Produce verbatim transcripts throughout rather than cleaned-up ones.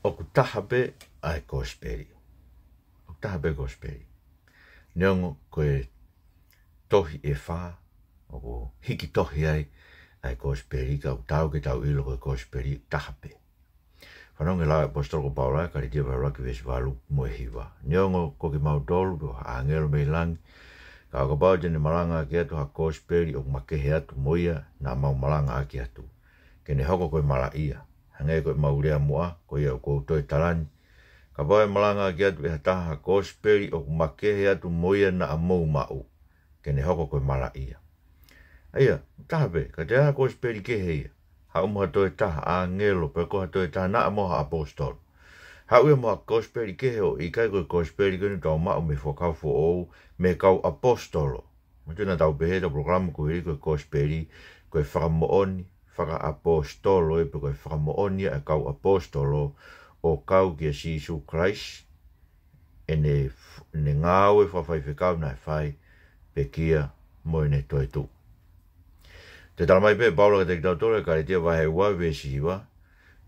ʻOku taha pē ʻa e kosipeli. ʻOku taha pē kosipeli. Neongo ko e tohi ʻe fā ʻoku hiki tohi ai ʻa e kosipeli, ka ʻoku taau ke tau ʻilo ko e kosipeli taha pē. Fanongo ki he lau ʻa e ʻaposetolo ko Paula, Kalētia vahe ʻuluaki veesi valu mo e hiva. Neongo ko kimautolu pe ko ha ʻāngelo mei langi, ka ʻo kapau te ne malangaʻaki atu ha kosipeli ʻoku makehe atu mo ia naʻa mau malangaʻaki atu, ke ne hoko ko e malaʻia, hangē ko ʻemau lea muʻa, ko ia ʻoku ou toe tala ni. Kapau ʻe malangaʻaki atu ʻe ha taha ha kosipeli ʻoku makehe atu mo ia naʻa mou maʻu, ke ne hoko ko e malaʻia. ʻA ia, taha pē, ka toe ʻi ai ha kosipeli kehe ia, haʻu mo ha toe taha ʻāngelo, pe ko ha toe taha naʻa mo ha ʻaposetolo, haʻu ia mo ha kosipeli kehe ʻo ʻikai ko e kosipeli ko eni ʻoku tau maʻu mei he Fuakava Foʻou mei he kau ʻaposetolo. Manatuʻi naʻa tau pehē ʻi heʻetau polokalama kuo hili, ko e kosipeli ko e fakamoʻoni fakaʻaposetolo, ē, pe ko e fakamoʻoni ʻa e kau ʻaposetolo ʻo kau kia Sīsū Kalaisi, ʻene f-, ʻene ngāue fakafaifekau naʻe fai, pekia mo ʻene toetuʻu. Toe tala mai pē ʻe Paula kiate kitautolu ʻi he Kalētia vahe ua veesi hiva,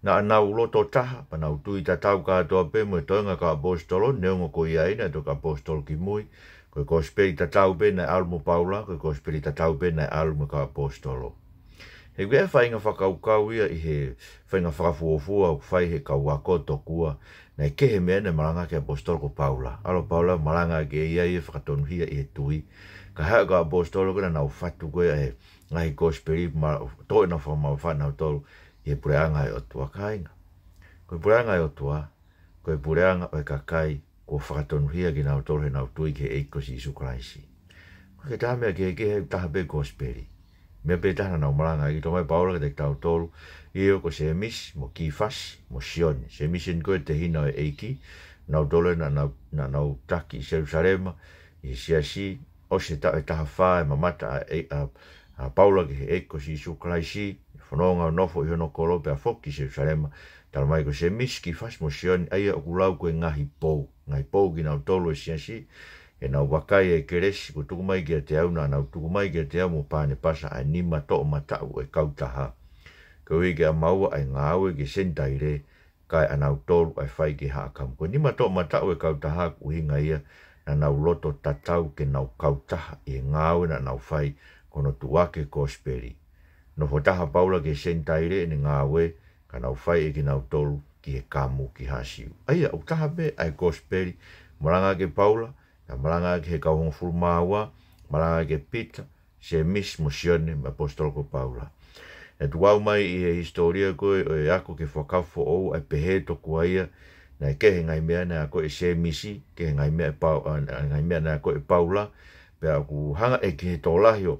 naʻa nau loto taha, pea nau tui tatau kātoa pē mo e toenga kau ʻaposetolo, neongo ko ia ia naʻe toki ʻaposetolo ki mui, ko e kosipeli tatau pē naʻe ʻalu mo Paula, ko e kosipeli tatau pē naʻe ʻalu mo e kau ʻaposetolo. He ko e faʻahinga fakakaukau ia ʻi he faʻahinga fakafuofua ʻoku fai ʻe he kau ako tokua naʻe kehe mei he meʻa naʻe malangaʻaki ʻe he ʻaposetolo ko Paula. ʻAlu ʻa Paula malangaʻaki ʻe ia ia ʻo fakatonuhia ʻi he tui, kae haʻu e kau ʻaposetolo ko ē naʻa nau fatu ko ē ʻa e ngaahi kosipeli ma-, toe ʻenau fakamamafaʻi kinautolu ʻi he puleʻanga ʻo e ʻOtua. Kāinga, ko e puleʻanga ʻo e ʻOtua, ko e puleʻanga ʻo e kakai kuo fakatonuhia kinautolu heʻenau tui ki he ʻEiki ko Sīsū Kalaisi. Ko e taha meʻa kehekehe, taha pē kosipeli. Meʻa pē taha naʻa nau malangaʻaki. Toe tala mai ʻe Paula kiate kitautolu, ʻio, ko Sēmisi mo Kīfasi mo Sione. Sēmisi eni ko e tehina ʻo e ʻEiki, nautolu naʻa nau, naʻa nau taki ʻi Selūsalema ʻi he siasi, ʻosi e taʻu ʻe taha fā ʻa e mamata ʻa e, ʻa, ʻa Paula ki he ʻEiki ko Sīsū Kalaisi, fononga ʻo nofo ʻi hono kolo pea foki ki Selūsalema. Tala mai ko Sēmisi, Kīfasi mo Sione, ʻa ia ʻoku lau ko e ngaahi pou. Ngaahi pou kinautolu ʻo e siasi, heʻenau vakai ʻa e kelesi kuo tuku mai kiate au, naʻa nau tuku mai kiate au mo Panepasa ʻa e nima toʻomataʻu ʻo e kautaha, koeʻuhi ke ʻamaua ʻa e ngāue ki he Senitaile, kae ʻanautolu ʻa e fai ki he Haʻa Kamu. Ko e nima toʻomataʻu ʻo e kautaha ʻoku ʻuhinga ia naʻa nau loto tatau ke nau kautaha ʻi he ngāue naʻa nau fai, ko hono tuʻuaki e kosipeli, nofo taha ʻa Paula ki he Senitaile ʻene ngāue, ka nau fai ʻe kinautolu ki he kamu ki Haʻa Siu. ʻA ia, ʻoku taha pē ʻa e kosipeli malangaʻaki ʻe Paula, naʻe malangaʻaki ʻe he kau hongofulu mā ua, malangaʻaki ʻe Pita, Sēmisi mo Sione mo e ʻaposetolo ko Paula. ʻE tuku mai ʻi he hisitōlia ko ē ʻo e ako ki he Fuakava Foʻou ʻa e pehē tokua ia naʻe kehe e ngaahi meʻa naʻe akoʻi ʻe Sēmisi, kehe e ngaahi meʻa ʻe Pau-, ʻa, ngaahi meʻa naʻe akoʻi ʻe Paula, pea ʻoku hanga ʻe he tokolahi ʻo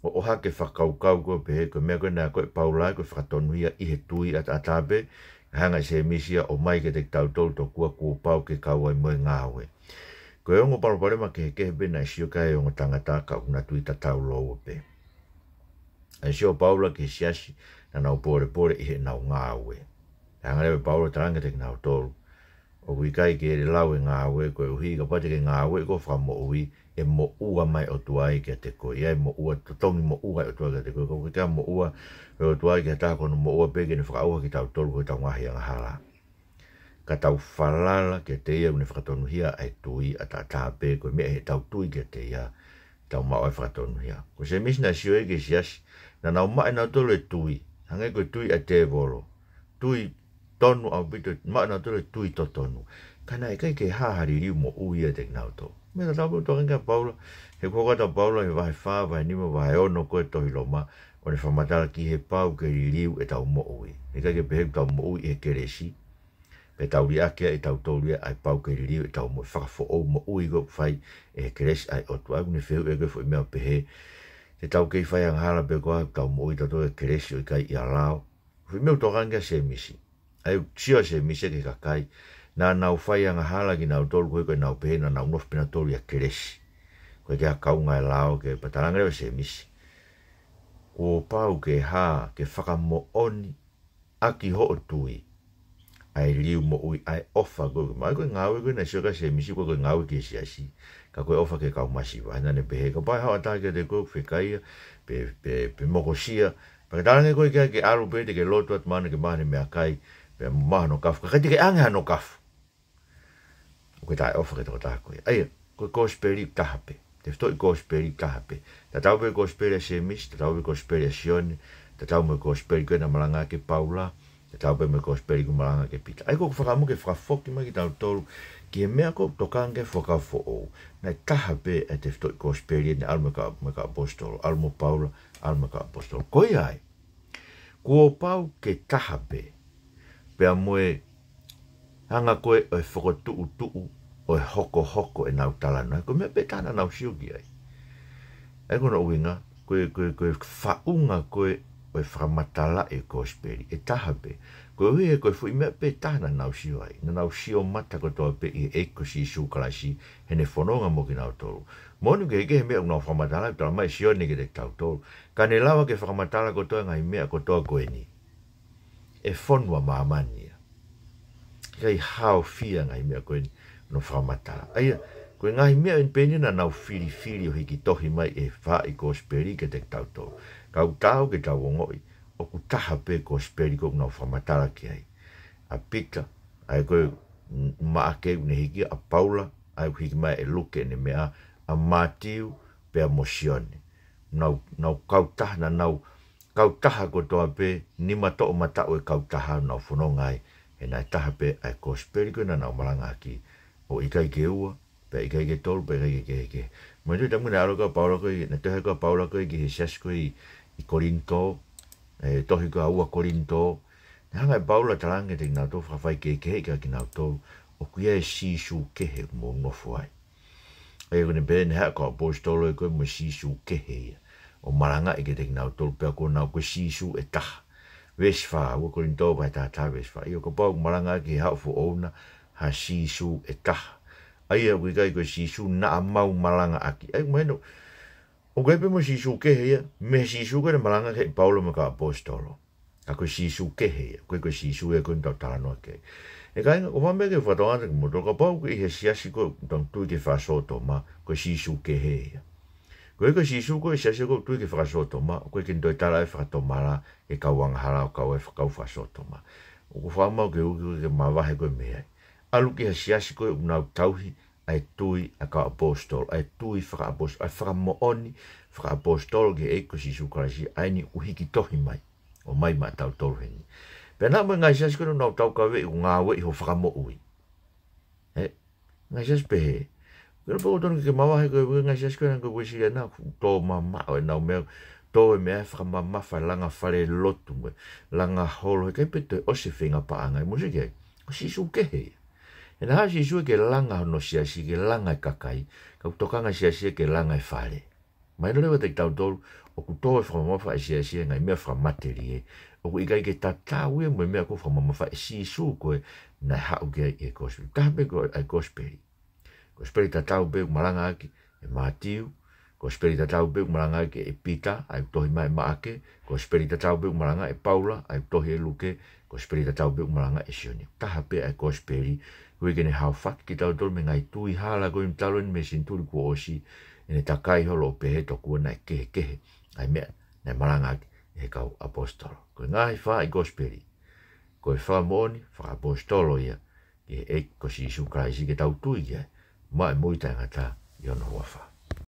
ʻohake e fakakaukau ko ē ʻo pehē ko e meʻa ko ē naʻe akoʻi ʻe Paula ko e fakatonuhia ʻi he tui ʻataʻatā pē, hanga ʻe Sēmisi ia ʻo ʻomai kiate kitautolu tokua kuo pau ke kau ai mo e ngāue. Ko e ongo palopalema kehekehe pē naʻe sio ki ai e ongo tangata, ka ʻoku na tui tatau lōua pē. ʻA e sio ʻa Paula ki he siasi, naʻa nau pōlepole ʻi heʻenau ngāue. Hanga leva ʻe Paula ʻo talaange kiate kinautolu, ʻoku ʻikai ke lau e ngāue koeʻuhi, kapau te ke ngāue ʻoku fakamoʻui, ʻe moʻua mai e ʻOtua ia kiate koe, ʻe moʻua, totongi moʻua e ʻOtua kiate koe, ka ʻoku ʻikai moʻua e ʻOtua ia ki ha taha, ko hono moʻua pē ke ne fakaʻauha kitautolu ko ʻetau ngaahi angahala. Ka tau falala kiate ia ʻoku ne fakatonuhia ʻa e tui ʻataʻatā pē, ko e meʻa ʻi heʻetau tui kiate ia, tau maʻu ai e fakatonuhia. Ko Sēmisi naʻe sio ia ki he siasi, naʻa nau maʻu ʻe nautolu e tui, hangē ko e tui ʻa e tēvolo. Tui tonu ʻaupito, maʻu ʻe nautolu e tui totonu. Ka naʻe ʻikai ke hā ha liliu moʻui ʻiate kinautolu. Meʻa tatau pē ʻoku tokanga ki ai ʻa Paula, he ko e hoko atu ʻa Paula ʻi he vahe fā, vahe nima, vahe ono ko ē tohi Loma, ʻo ne fakamatala ki he pau ke liliu ʻetau moʻui. ʻIkai ke pehē ʻoku tau moʻui ʻi he kelesi, pea tau liʻaki ʻe tautolu ia ʻa e pau ke liliu ʻetau moʻui, fakafoʻou moʻui ko ē ʻoku fai ʻe he kelesi ʻa e ʻOtua. ʻOku ne fehuʻi ʻa e foʻi meʻa ʻo pehē, te tau kei fai angahala pē koā ʻoku tau moʻui tautolu ʻi he kelesi ʻo ʻikai ʻi he lao? Foʻi meʻa ʻoku tokanga ki ai ʻa Sēmisi. ʻA ia ʻoku sio ʻa Sēmisi ki he kakai naʻa nau fai angahala kinautolu ko ē, ko ʻenau pehē naʻa nau nofo pē nautolu ʻi he kelesi, ʻoku ʻikai ha kaunga e lao, ke pea talaange leva ʻe Sēmisi, kuo pau ke hā, ke fakamoʻoni ʻaki hoʻo tui ʻa e liliu moʻui, ʻa e ʻofa ko ē. Mahalo ko e ngāue ko ē naʻe sio ki ai ʻa Sēmisi ʻoku ʻikai ko e ngāue ki he siasi, ka ko e ʻofa ki he kau masiva. Naʻa ne pehē, kapau ʻe haʻu ha taha kiate koe ʻoku fekaia, pe, pe, pe mokosia, pea ke talaange koe ki ai ke ʻalu pē, te ke lotu atu maʻana ke maʻu haʻane meʻakai, Pea mo maʻu hano kafo, ka ʻikai te ke ʻange hano kafo, ʻoku ke taʻeʻofa ki he tokotaha ko ia. ʻA ia, ko e kosipeli ʻoku taha pē. Tefitoʻi kosipeli ʻoku taha pē. Tatau pē kosipeli ʻa Sēmisi, tatau pē kosipeli ʻa Sione, tatau mo e kosipeli ko ē naʻe malangaʻaki ʻe Paula, tatau pē mo e kosipeli ko ē naʻe malangaʻaki ʻe Pita. ʻA ia ko ʻeku fakaʻamu ke fakafoki mai kitautolu ki he meʻa ʻoku tokanga ki ai e Fuakava Foʻou. Naʻe taha pē ʻa e tefitoʻi kosipeli ʻe ʻalu mo e kau, mo e kau ʻaposetolo, ʻalu mo Paula, ʻalu mo e kau ʻaposetolo. Ko ia ai, kuo pau ke taha pē, pea mo e anga ko ē ʻo e fokotuʻutuʻu ʻo e hokohoko ʻenau talanoa. Ko e meʻa pē taha naʻa nau sio ki ai. ʻA ia ko hono ʻuhinga, ko e, ko e, ko e faʻunga ko ē ʻo e fakamatalaʻi e kosipeli ʻe taha pē. Koeʻuhi he ko e foʻi meʻa pē taha naʻa nau sio ai. Naʻa nau sio mata kotoa pē ʻi he ʻEiki ko Sīsū Kalaisi heʻene fononga mo kinautolu. Moʻoni ʻoku kehekehe e meʻa ʻoku nau fakamatala, talamai ʻe Sione kiate kitautolu, ka ne lava ke fakamatala kotoa e ngaahi meʻa kotoa ko eni, ʻe fonu ʻa māmani ia. ʻIkai haofia e ngaahi meʻa ko eni ʻoku nau fakamatala. ʻA ia, ko e ngaahi meʻa eni pē eni naʻa nau filifili ʻo hiki tohi mai ʻe he faaʻi kosipeli kiate kitautolu. Ka ʻoku taau ke tau ongoʻi ʻoku taha pē kosipeli ko ē ʻoku nau fakamatala ki ai. ʻA Pita, ʻa ia ko ē, mm, Maʻake ʻoku ne hiki, ʻa Paula, ʻa ia ʻoku hiki mai ʻe Luke ʻene meʻa, ʻa Mātiu pea mo Sione. Nau, nau kautaha, naʻa nau kautaha kotoa pē, nima toʻomataʻu e kautaha ʻoku nau fononga ai. He naʻe taha pē ʻa e kosipeli ko ē naʻa nau malangaʻaki, ʻo ʻikai ke ua, pea ʻikai ke tolu, pea ʻikai ke kehekehe. Mo e toe tamu naʻe ʻalu ko ē ʻa Paula ko ē, naʻe tohi ko ē ʻa Paula ko ē ki he siasi ko ē ʻi, ʻi Kolinitō, ʻe tohi ko ē ʻa ua Kolinitō, naʻe hanga ʻe Paula ʻo talaange kiate kinautolu, fakafaikehekeheʻi kinautolu, ʻoku ʻi ai e Sīsū kehe ʻoku mou nofo ai. ʻA ia ko ʻene pehē naʻe haʻu e kau ʻaposetolo ko ē mo e Sīsū kehe ia, ʻo malangaʻi kiate kinautolu, pea ko ʻenau ko e Sīsū ʻe taha. Veesi fā, ua Kolinitō vahe taha taha veesi fā. ʻA ia kapau ʻoku malangaʻaki ʻe he Haʻu Foʻou na ha Sīsū ʻe taha, ʻa ia ʻoku ʻikai ko e Sīsū naʻa mau malangaʻaki. ʻA ia ʻoku mahino, ʻoku ʻi ai pē mo e Sīsū kehe ia, mei he Sīsū ko ē naʻe malangaʻaki ʻe Paula mo e kau ʻaposetolo. Ka ko e Sīsū kehe ia, ʻoku ʻikai ko e Sīsū ia ko ē ʻoku tau talanoa ki ai. ʻE kāinga, ʻoku ou fakaʻamu ke u fakatokangaʻi atu kiate kimoutolu, kapau ʻoku ʻi he siasi ko ē ʻoku tau tui ki he fakasōtoma, ko e Sīsū kehe ia. Ko e, ko e Sīsū ko ē ʻo e siasi ko ē ʻoku tui ki he fakasōtoma, ʻoku ʻikai ke ne toe tala ʻe fakatomala e kau angahala ʻo kau ai e fakau fakasōtoma. ʻOku ou fakaʻamu ke u, ke, ke mavahe koe mei ai. ʻAlu ki ha siasi ko ē ʻoku nau tauhi ʻa e tui ʻa e kau ʻaposetolo, ʻa e tui fakaʻaposetolo, ʻa e fakamoʻoni fakaʻaposetolo ki he ʻEiki ko Sīsū Kalaisi, ʻa eni ʻoku hiki tohi mai ʻo ʻomai maʻatautolu heni. Pea naʻa mo e ngaahi siasi ko ē ʻoku nau taukaveʻi ʻoku ngāueʻi hoʻo fakamoʻui. ʻE, ngaahi siasi pehē. Ko e pō tonu ke mavahe koe, ngaahi siasi ko ē naʻa ko e Uēsiliana, ʻoku tō mamaʻo ʻenau meʻa, tō e meʻa ʻe fakamamafa, langa falelotu mo e langa holo, he ʻikai pē toe ʻosi e feinga paʻanga, mou sio ki ai. Ko Sīsū kehe ia. He naʻe haʻu ʻa Sīsū ia ke langa hono siasi, ke langa e kakai, ka ʻoku tokanga e siasi ia ke langa e fale. Mahino leva kiate kitautolu, ʻoku tō e fakamamafa ʻa e siasi he ngaahi meʻa fakamatelie. ʻOku ʻikai ke tatau ia mo e meʻa ʻoku fakamamafa ʻe Sīsū ko ē naʻe haʻu ki ai e kosipeli. Taha pē ko e kosipeli. Kosipeli tatau pē ʻoku malangaʻaki ʻe Mātiu, kosipeli tatau pē ʻoku malangaʻaki ʻe Pita, ʻa ia ʻoku tohi mai ʻe Maʻake, kosipeli tatau pē ʻoku malangaʻaki ʻe Paula, ʻa ia ʻoku tohi ʻe Luke, kosipeli tatau pē ʻoku malangaʻaki ʻe Sione. Taha pē ʻa e kosipeli, ʻoku ʻikai ke ne haofaki kitautolu mei he ngaahi tui hala ko eni talu eni mei he senituli kuo ʻosi, ʻene takai holo ʻo pehē tokua naʻe kehekehe ʻa e meʻa naʻe malangaʻaki ʻe he kau ʻaposetolo. Ko e ngaahi faaʻi kosipeli, ko e fakamoʻoni fakaʻaposetolo ia ki he ʻEiki ko Sīsū Kalaisi ke tau tui ki ai, maʻu e moʻui taʻengata ʻi hono huafa.